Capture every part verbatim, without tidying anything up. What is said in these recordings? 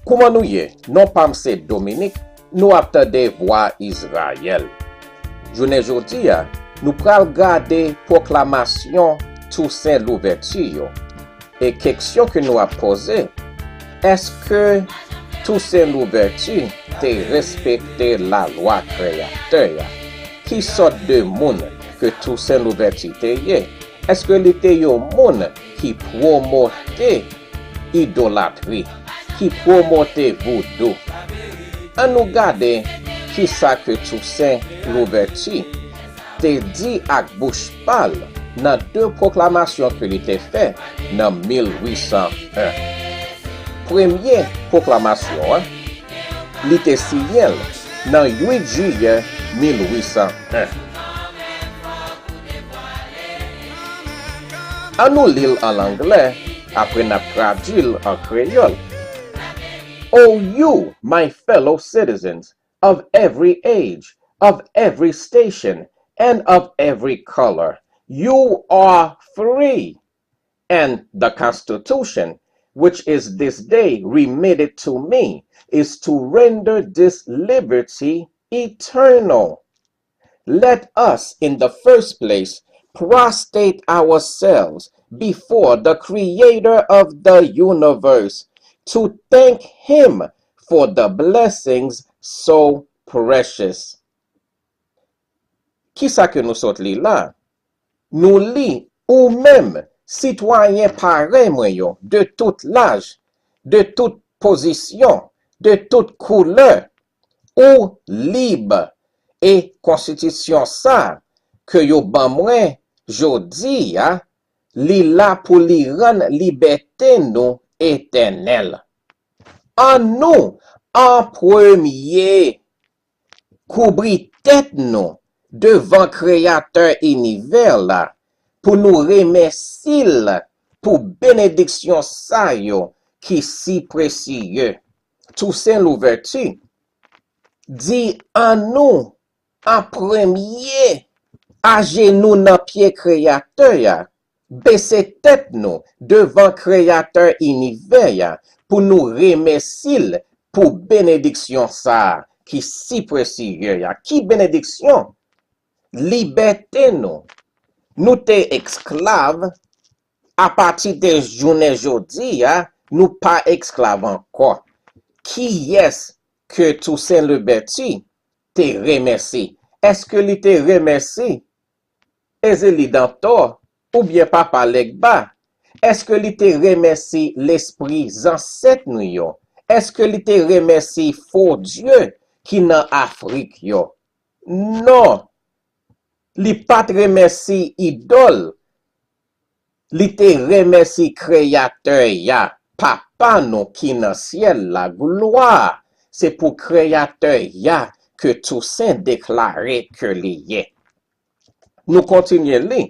Kouman nou ye? Non pa m se Dominique, nou ap tande Vwa Izrayèl. Jounen jodi a, nou pral gade pwoklamasyon Tousen Louvèti yo. E keksyon ke nou ap poze, èske Tousen Louvèti te respekte lalwa Kreyatè a? Ki sòt de moun ke Tousen Louvèti te ye? Èske li te yon moun ki pwomote idolatri, ki pwomote voudou? Ann nou gade kisa ke Tousen Louvèti te di ak bouch pa l nan de pwoklamasyon ke li te fè nan mil wi san en. Premye pwoklamasyon an, li te siyen l nan uit jiyè mil wi san en. Ann nou li l an anglè, apre n ap tradui l an kreyòl. O you, my fellow citizens, of every age, of every station, and of every color, you are free. And the Constitution, which is this day remitted to me, is to render this liberty eternal. Let us, in the first place, prostrate ourselves before the Creator of the universe to thank Him for the blessings so precious. Kisa ke nou sot li la? Nou li, ou menm, sitwayen parèy mwen yo, de tout laj, de tout pozisyon, de tout koulè, ou lib. E konstitisyon sa ke yo ban mwen jodi a, li la pou li rann libète nou etènèl. Ann nou, an premye, kouvri tèt nou devan Kreyatè inivè la pou nou remèsye l pou benediksyon sa yo ki si presye. Tousen Louvèti di, ann nou, an premye, ajenou nan pye Kreyatè a, bese tèt nou devan Kreyatè inivè a pou nou remèsye l pou benediksyon sa a ki si presye a. Ki benediksyon? Libète nou. Nou te esklav, apati de jounen jodi a, nou pa esklav ankò. Kiyès ke Tousen Louvèti te remèsye? Èske li te remèsye Ezili Dantò oubyen Papa Legba? Èske li te remèsye lespri zansèt nou yo? Èske li te remèsye fo dye ki nan Afrik yo? Non, li pa t remèsye idòl. Li te remèsye Kreyatè a, Papa nou ki nan syèl la. Glwa se pou Kreyatè a ke Tousen deklare ke li ye. Nou kontinye li.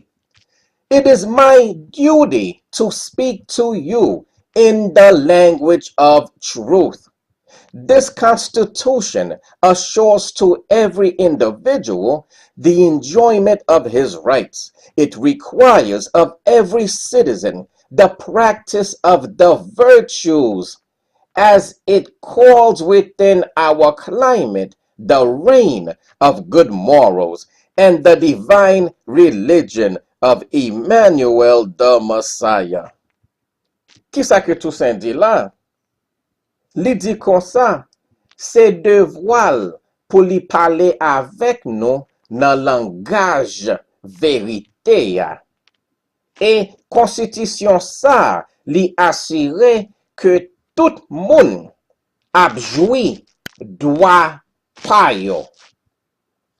It is my duty to speak to you in the language of truth. This Constitution assures to every individual the enjoyment of his rights. It requires of every citizen the practice of the virtues as it calls within our climate the reign of good morals and the divine religion of Emmanuel the Messiah. Kisa ke Tousen di la? Li di konsa, se devwa l pou li pale avèk nou nan langaj verite a. E konstitisyon sa a, li asire ke tout moun ap jwi dwa pa yo.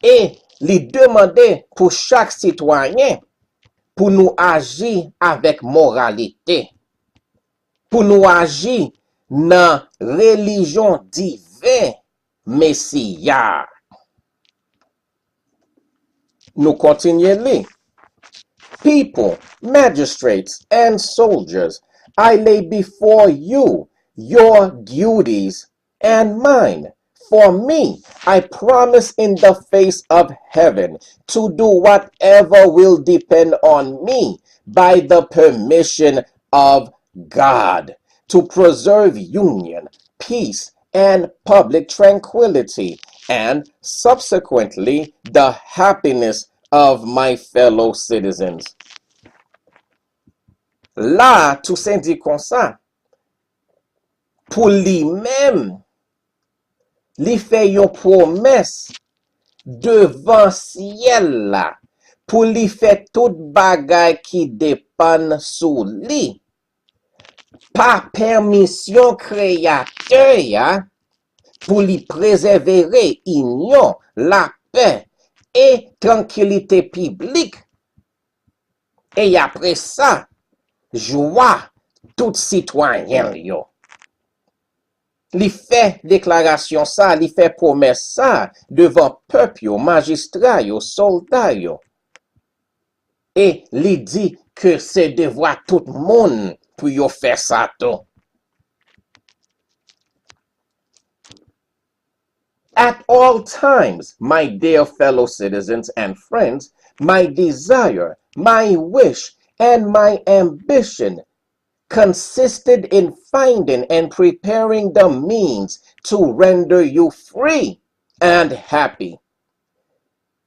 E li demande pou chak sitwayen pou nou aji avèk moralite, pou nou aji nan relijyon diven Mesi a. Nou kontinye li. People, magistrates, and soldiers, I lay before you your duties and mine. For me, I promise in the face of heaven to do whatever will depend on me by the permission of God to preserve union peace and public tranquility, and subsequently the happiness of my fellow citizens. La, Tousen di konsa, pou li menm, li fè yon pwomès devan syèl la pou li fè tout bagay ki depann sou li, pa pèmisyon Kreyatè a, pou li prezèvere inyon, lapè e trankilite piblik, e apre sa, jwa tout sitwayen l yo. Li fè deklarasyon sa, li fè pwomès sa devan pèp yo, majistra yo, sòlda yo. E li di ke se devwa tout moun pou yo fè sa tou. At all times, my dear fellow citizens and friends, my desire, my wish, and my ambition consisted in finding and preparing the means to render you free and happy.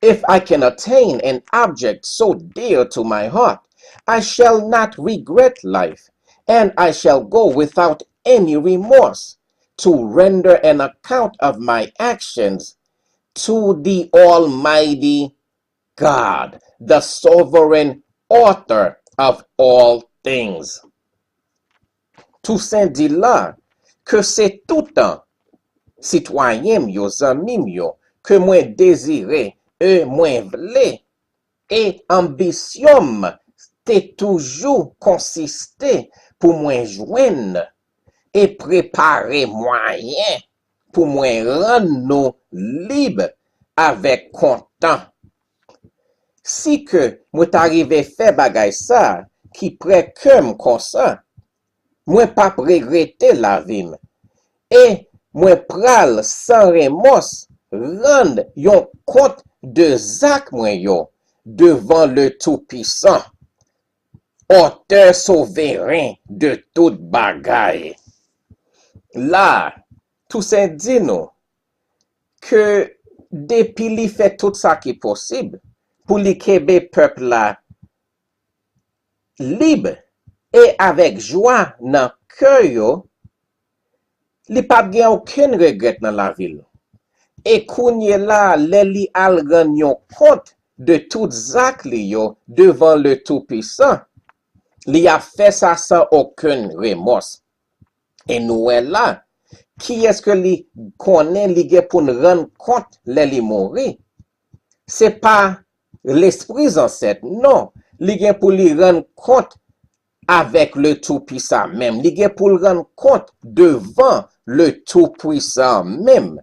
If I can attain an object so dear to my heart, I shall not regret life, and I shall go without any remorse to render an account of my actions to the Almighty God, the sovereign author of all things. Tousen di la ke se toutan sitwayen m yo, zanmi m yo, ke mwen dezire e mwen vle, e anbisyon m te toujou konsiste pou mwen jwenn e prepare mwayen pou mwen rann nou lib avèk kontan. Si ke mwen ta rive fè bagay sa ki prè kè m konsa, mwen p ap regrete lavi m. E mwen pral san remòs rann yon kont de zak mwen yo devan le Toupisan, Otè soveren de tout bagay. La, Tousen di nou ke depi li fè tout sa ki posib pou li kenbe pèp la lib e avèk jwa nan kè yo, li p ap gen okenn regrèt nan lavi l. E kounye la, lè li al rann yon kont de tout zak li yo devan le Toupisan, li ap fè sa san okenn remòs. E nou wè la, kiyès ke li konnen li gen pou l rann kont lè li mouri? Se pa lespri zansèt, non. Li gen pou li rann kont avèk le Toupisan menm. Li gen pou l rann kont devan le Toupisan menm.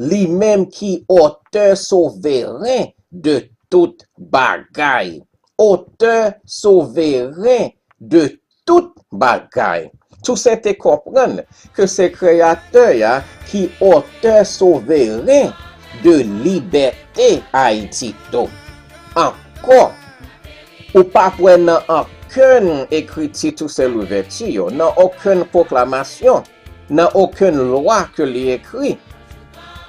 Li menm ki otè soveren de tout bagay. Otè soveren de tout bagay. Tousen te konprann ke se Kreyatè a ki otè soveren de libète Ayiti tou. Ankò, ou p ap wè nan okenn ekriti Tousen Louvèti yo, nan okenn pwoklamasyon, nan okenn lwa ke li ekri,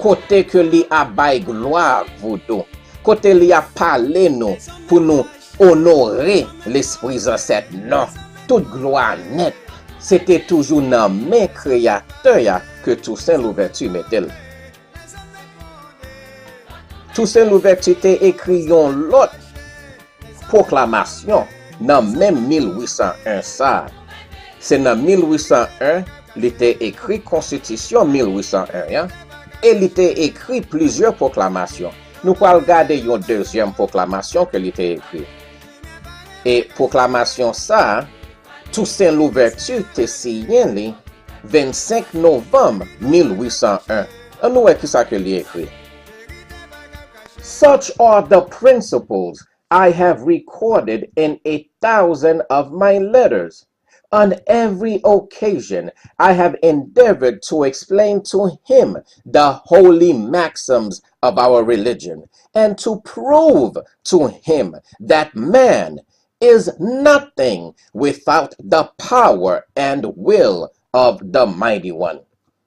kote ke li ap bay glwa Vodou, kote li ap pale nou pou nou onore lespri zansèt. Non, tout glwa nèt, se te toujou nan men Kreyatè a ke Tousen Louvèti mete l. Tousen Louvèti te ekri yon lòt pwoklamasyon nan menm mil uit san en sa a. Se nan mil uit san en li te ekri Konstitisyon mil uit san en an, e li te ekri plizyè pwoklamasyon. Nou pral gade yon dezyèm pwoklamasyon ke li te ekri. E pwoklamasyon sa a, Tousen Louvèti te siyen li vennsenk novanm mil uit san en. Ann nou wè kisa ke li ekri. Such are the principles I have recorded in a thousand of my letters. On every occasion, I have endeavored to explain to him the holy maxims of our religion and to prove to him that man is nothing without the power and will of the Mighty One.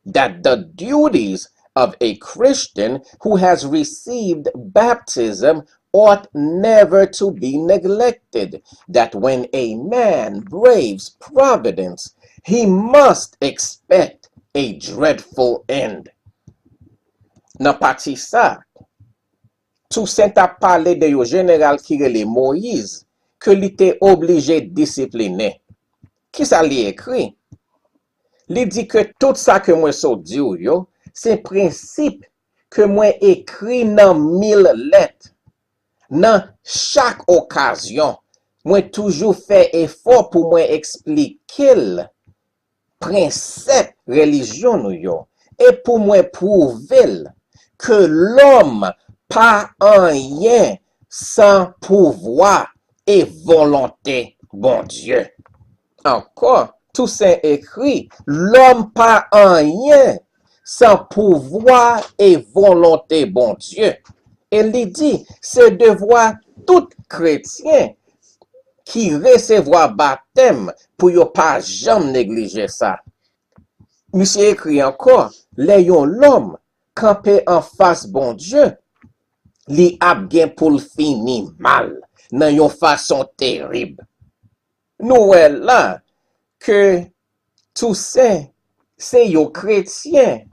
that the duties of a Christian who has received baptism ought never to be neglected, that when a man braves providence, he must expect a dreadful end. Nan pati sa, Toussaint t ap pale de yon jeneral ki rele Moyiz, ke li te oblije disipline. Kisa li ekri? Li di ke tout sa ke mwen sot di w yo, se prensip ke mwen ekri nan mil lèt. Nan chak okazyon, mwen toujou fè efò pou mwen eksplike l prensip relijyon nou yo, e pou mwen pwouve l ke lòm pa anyen san pouvwa e volonte Bondye. Ankò, Toussaint ekri, lòm pa anyen san pouvwa e volonte Bondye. E li di, se devwa tout kretyen ki resevwa batèm pou yo pa janm neglije sa. Misye ekri ankò, lè yon lòm kanpe anfas Bondye, li ap gen pou l fini mal nan yon fason terib. Nou wè la ke Toussaint se yon kretyen,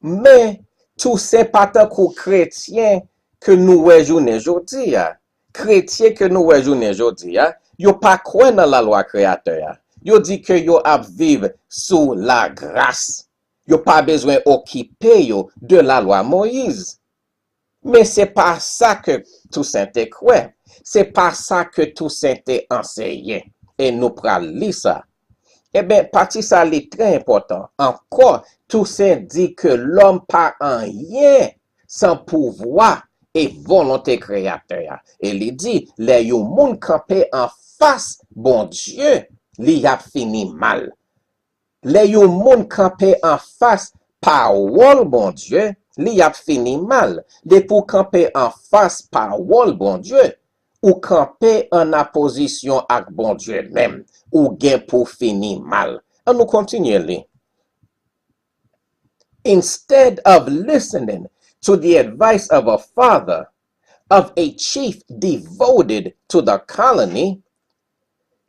men Toussaint pa tankou kretyen ke nou wè jounen jodi a. Kretyen ke nou wè jounen jodi a, yo pa kwè nan lalwa Kreyatè a. Yo di ke yo ap viv sou lagras. Yo pa bezwen okipe yo de lalwa Moyiz. Men se pa sa ke Toussaint te kwè. Se pa sa ke Toussaint te anseye. E nou pral li sa. Ebyen, pati sa li trè enpòtan. Ankò, Toussaint di ke lòm pa anyen san pouvwa e volonte Kreyatè a. E li di, lè yon moun kanpe anfas Bondye, li ap fini mal. Lè yon moun kanpe anfas pawòl Bondye, li ap fini mal. Depi w kanpe anfas pawòl Bondye, ou kanpe an apozisyon ak Bondye menm. Ou gen pou fini mal. An nou kontinye li. Instead of listening to the advice of a father, of a chief devoted to the colony,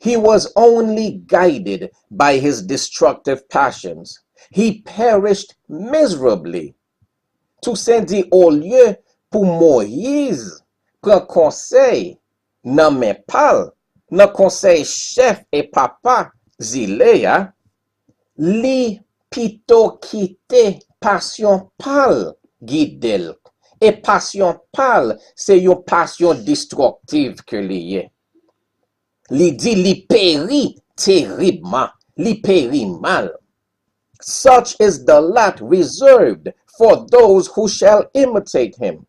he was only guided by his destructive passions. He perished miserably. Toussaint di, olye pou Moyiz pran konsèy nan men pa l, nan konsèy chèf e papa zile a, li pito kite pasyon pa l gide l. E pasyon pa l, se yon pasyon destriktif ke li ye. Li di li peri teribman, li peri mal. Such is the lot reserved for those who shall imitate him.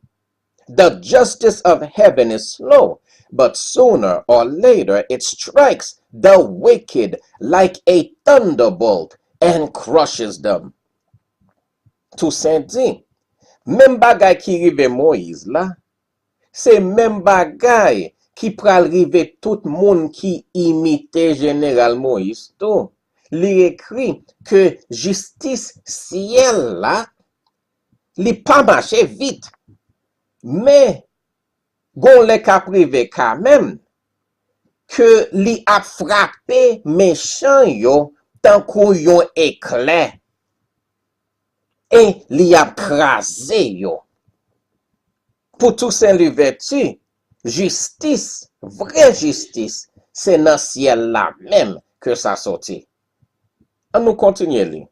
The justice of heaven is slow, but sooner or later it strikes the wicked like a thunderbolt and crushes them. Toussaint di, menm bagay ki rive Moyiz la, se menm bagay ki pral rive tout moun ki imite Jeneral Moyiz tou. Li ekri ke jistis syèl la, li pa mache vit, men gon lè k ap rive kanmenm ke li ap frape mechan yo tankou yon eklè e li ap kraze yo. Pou Toussaint Louverture, jistis, vrè jistis, se nan syèl la menm ke sa soti. An nou kontinye li.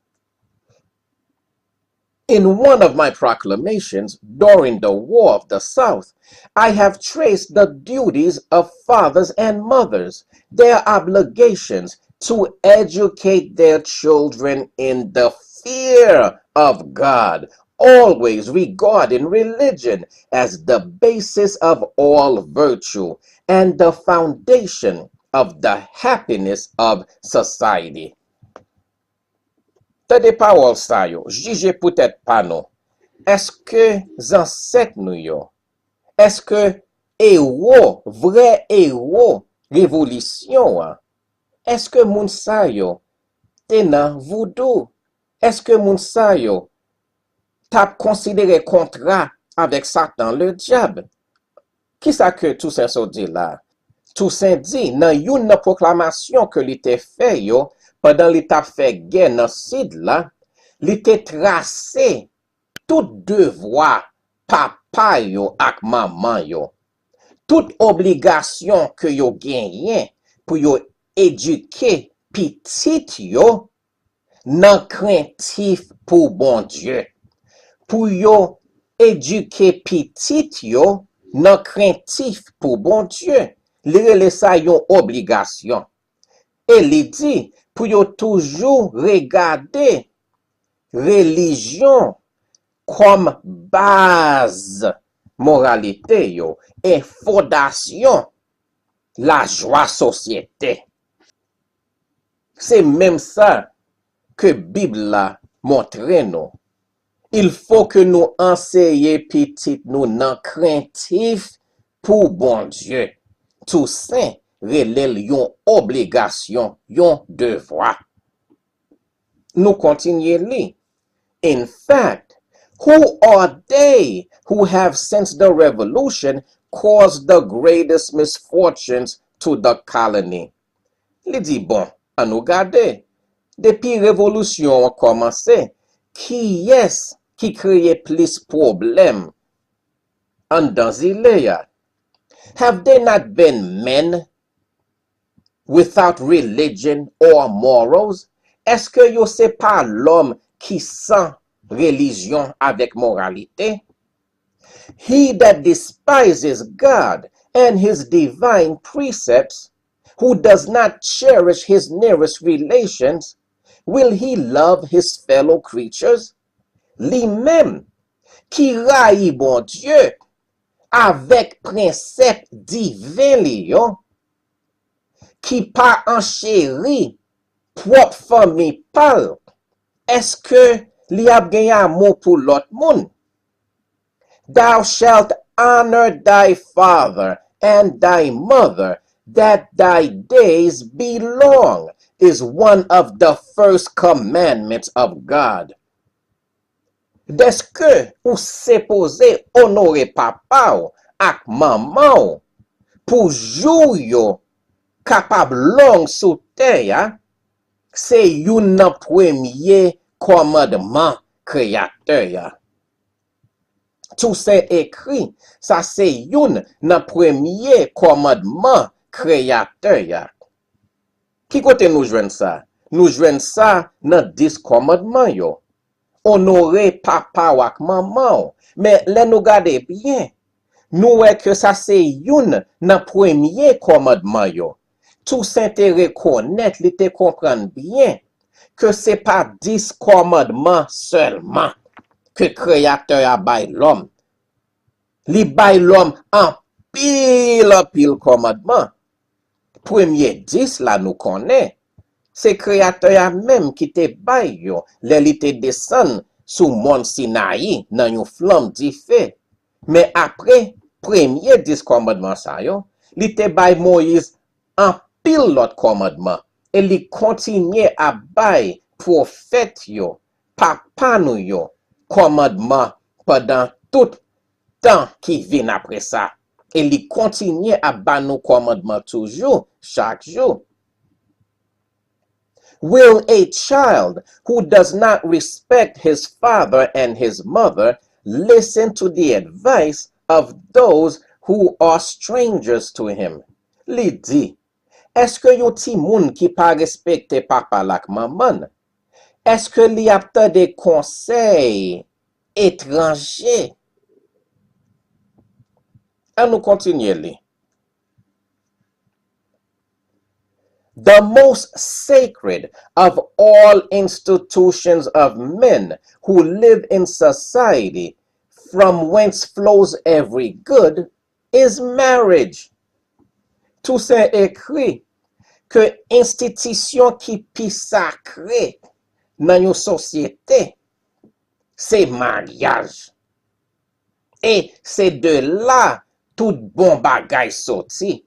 In one of my proclamations during the War of the South, I have traced the duties of fathers and mothers, their obligations to educate their children in the fear of God, always regarding religion as the basis of all virtue and the foundation of the happiness of society. Tande pawòl sa yo, jije poutèt pa nou. Èske zansèt nou yo, èske ewo, vrè ewo revolisyon an, èske moun sa yo te nan voudou? Èske moun sa yo t ap konsidere kontra avèk Satan Ledyab? Kisa ke Toussaint sot di la? Toussaint di nan youn nan pwoklamasyon ke li te fè yo pandan li t ap fè gè nan Sid la, li te trase tout devwa papa yo ak manman yo, tout obligasyon ke yo genyen pou yo edike pitit yo nan krentif pou Bondye, pou yo edike pitit yo nan krentif pou Bondye. Li rele sa yon obligasyon. E li di pou yo toujou regade relijyon kòm baz moralite yo e fondasyon lajwa sosyete. Se menm sa ke Bib la montre nou. Il faut que nou anseye pitit nou nan krentif pou Bondye. Toussaint rele l yon obligasyon, yon devwa. Nou kontinye li. In fact, who are they who have since the revolution caused the greatest misfortunes to the colony? Li di, bon, ann nou gade. Depi revolisyon an kòmanse, kiyès ki kreye plis pwoblèm anndan zile a? Have they not been men without religion or morals? Èske yo se pa lòm ki san relijyon avèk moralite? He that despises God and his divine precepts, who does not cherish his nearest relations, will he love his fellow creatures? Li menm ki rayi Bondye avèk prensèp diven li yo, ki pa ancheri pwòp fanmi pa l, èske li ap gen amou pou lòt moun? Thou shalt honor thy father and thy mother, that thy days be long, is one of the first commandments of God. Dèske ou sipoze onore papa w ak manman w pou jou yo kapab long sou tè a, se youn nan premye kòmandman Kreyatè a. Toussaint ekri, sa se youn nan premye kòmandman Kreyatè a. Ki kote nou jwenn sa? Nou jwenn sa nan dis kòmandman yo. Onore papa w ak manman w. Men lè nou gade byen, nou wè ke sa se youn nan premye kòmandman yo. Toussaint te rekonèt, li te konprann byen ke se pa dis kòmandman sèlman ke Kreyatè a bay lòm. Li bay lòm anpil, anpil kòmandman. Premye dis la nou konnen, se Kreyatè a menm ki te bay yo lè li te desann sou mòn Sinayi nan yon flanm dife. Men apre premye dis kòmandman sa yo, li te bay Moyiz anpil lòt kòmandman, e li kontinye ap bay pwofèt yo, papa nou yo, kòmandman pandan tout tan ki vin apre sa. E li kontinye ap ba nou kòmandman toujou, chak jou. Will a child who does not respect his father and his mother listen to the advice of those who are strangers to him? Li di, èske yon timoun ki pa respekte papa l ak manman l, èske li ap tande konsèy etranje? An nou kontinye li. The most sacred of all institutions of men who live in society, from whence flows every good, is marriage. Toussaint ekri ke enstitisyon ki pi sakre nan yon sosyete se maryaj. E se de la tout bon bagay soti.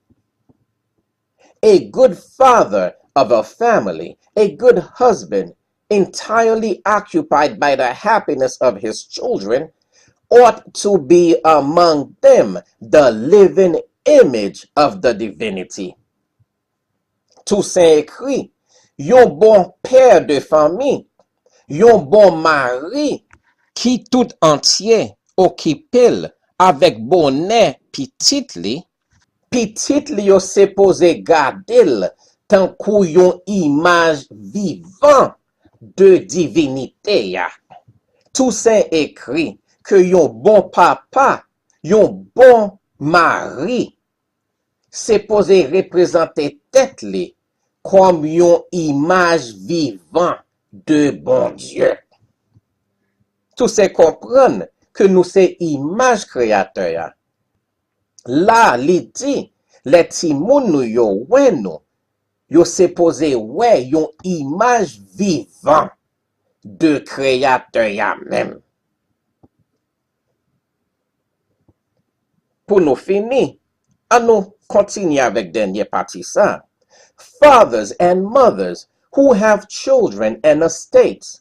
A good father of a family, a good husband, entirely occupied by the happiness of his children, ought to be among them the living image of the divinity. Tousen ekri, yon bon pè de fanmi, yon bon mari ki tout antye okipe l avèk bonè pitit li, pitit li yo sipoze gade l tankou yon imaj vivan de divinite a. Tousen ekri ke yon bon papa, yon bon mari, sipoze reprezante tèt li kòm yon imaj vivan de Bondye. Tousen konprann ke nou se imaj Kreyatè a. La, li di, lè timoun nou yo wè nou, yo sipoze wè yon imaj vivan de Kreyatè a menm. Pou nou fini, ann nou kontinye avèk dènye pati sa. Fathers and mothers who have children and estates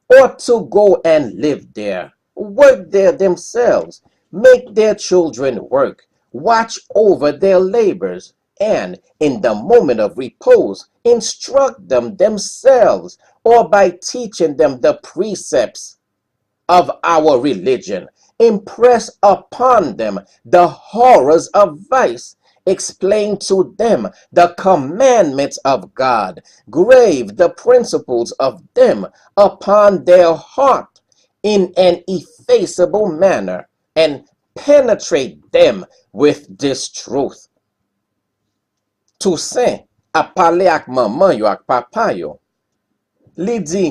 ought to go and live there, work there themselves, make their children work, watch over their labors, and, in the moment of repose, instruct them themselves, or by teaching them the precepts of our religion, impress upon them the horrors of vice, explain to them the commandments of God, grave the principles of them upon their heart in an effaceable manner, and penetrate them with this truth. Tousen ap pale ak manman yo, ak papa yo. Li di,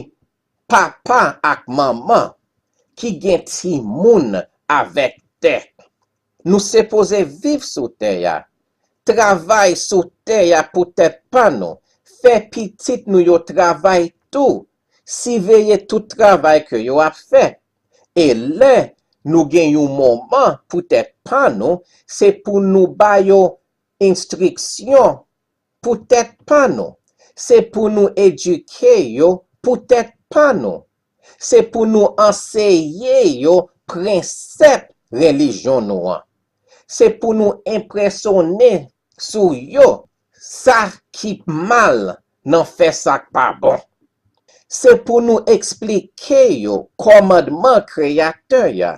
papa ak manman ki gen timoun avèk tè, nou sipoze viv sou tè a, travay sou tè a pou tèt pa nou, fè pitit nou yo travay tou, siveye tout travay ke yo ap fè. E lè nou gen yon moman pou tèt pa nou, se pou nou ba yo enstriksyon pou tèt pa nou. Se pou nou edike yo pou tèt pa nou. Se pou nou anseye yo prensèp relijyon nou an. Se pou nou enpresyone sou yo sa ki mal nan fè sa k pa bon. Se pou nou eksplike yo kòmandman Kreyatè a.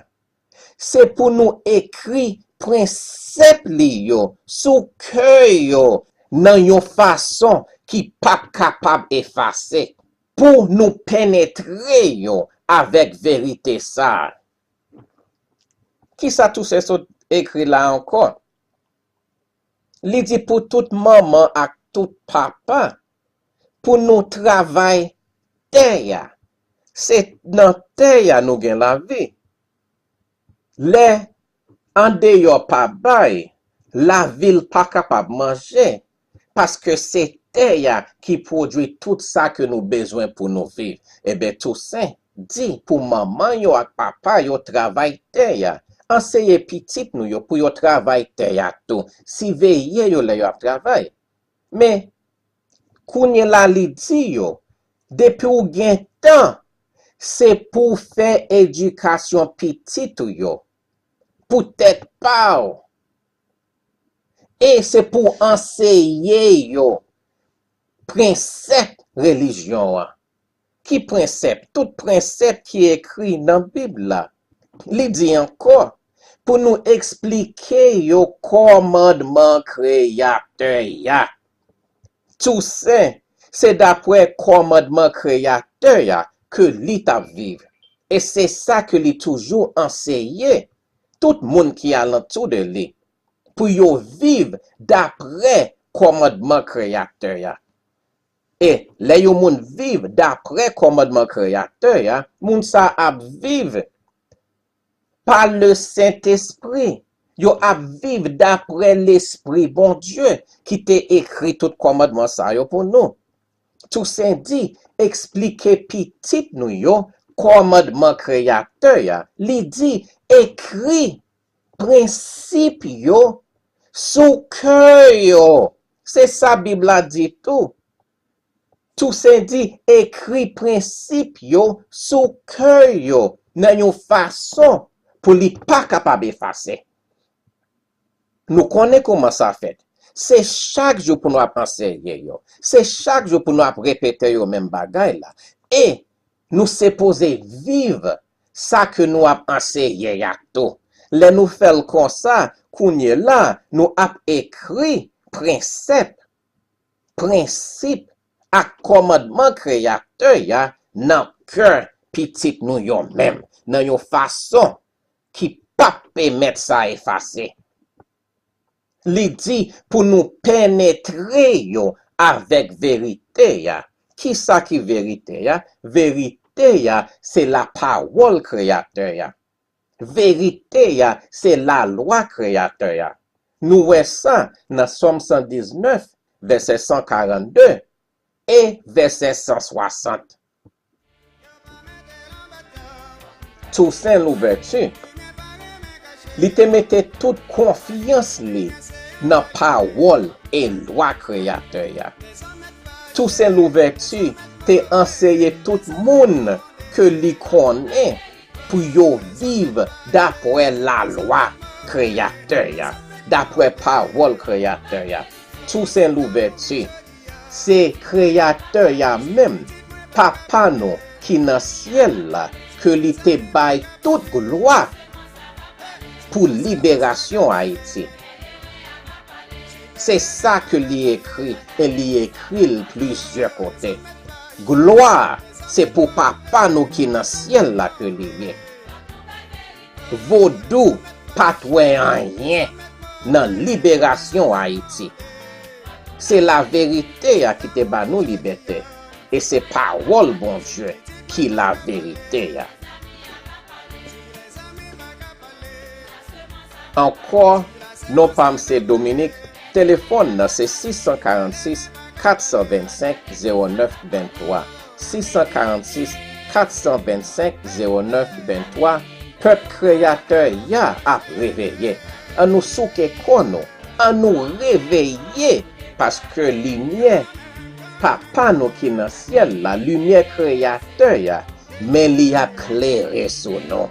Se pou nou ekri prensèp li yo sou kè yo nan yon fason ki p ap kapab efase, pou nou penetre yo avèk verite sa a. Kisa Tousen sot ekri la ankò? Li di pou tout manman ak tout papa, pou nou travay tè a. Se nan tè a nou gen lavi. Lè andeyò pa bay, lavil pa kapab manje, paske se tè a ki pwodui tout sa ke nou bezwen pou nou viv. Ebyen, Tousen di pou manman yo ak papa yo travay tè a. Anseye pitit nou yo pou yo travay tè a tou. Siveye yo lè y ap travay. Men, kounye la li di yo, depi w gen tan, se pou w fè edikasyon pitit ou yo pou tèt pa w. E se pou w anseye yo prensèp relijyon an. Ki prensèp? Tout prensèp ki ekri nan Bib la. Li di ankò, pou nou eksplike yo kòmandman Kreyatè a. Tousen, se dapre kòmandman Kreyatè a ke li t ap viv. E se sa ke li toujou anseye tout moun ki alantou de li, pou yo viv dapre kòmandman Kreyatè a. E lè yon moun viv dapre kòmandman Kreyatè a, moun sa ap viv pa le Sentespri. Yo ap viv dapre Lespri Bondye ki te ekri tout kòmandman sa yo pou nou. Tousen di, eksplike pitit nou yo kòmandman Kreyatè a. Li di, ekri prensip yo sou kè yo. Se sa Bib la di tou. Tousen di, ekri prensip yo sou kè yo nan yon fason pou li pa kapab efase. Nou konnen kòman sa fèt. Se chak jou pou nou ap anseye yo. Se chak jou pou nou ap repete yo menm bagay la. E nou sipoze viv sa ke nou ap anseye a tou. Lè nou fè l konsa, kounye la, nou ap ekri prensip, prensip ak kòmandman Kreyatè a nan kè pitit nou yo menm, nan yon fason ki p ap pèmèt sa efase. Li di pou nou penetre yo avèk verite a. Kisa ki verite a? Verite a se lapawòl Kreyatè a. Verite a se lalwa Kreyatè a. Nou wè sa nan Sòm san diznèf, vèsè san karannde e vèsè san swasant. Tousen Louvèti, li te mete tout konfyans li nan pawòl e lwa Kreyatè a. Tousen Louvèti te anseye tout moun ke li konnen pou yo viv dapre lalwa Kreyatè a, dapre pawòl Kreyatè a. Tousen Louvèti, se Kreyatè a menm, Papa nou ki nan syèl la, ke li te bay tout glwa pou liberasyon Ayiti. Se sa ke li ekri, e li ekri l plizyè kote. Glwa se pou Papa nou ki nan syèl la ke li ye. Vodou pa t wè anyen nan liberasyon Ayiti. Se laverite a ki te ba nou libète, e se pawòl Bondye ki laverite a. Ankò, non pa m se Dominique, telefòn nan se sis san karannsis, kat san vennsenk, zewo nèf venntwa, sis san karannsis, kat san vennsenk, zewo nèf venntwa. Pèp Kreyatè a ap reveye. Ann nou souke kò nou, ann nou reveye, paske limyè Papa nou ki nan syèl la, limyè Kreyatè a, men li ap klere sou nou.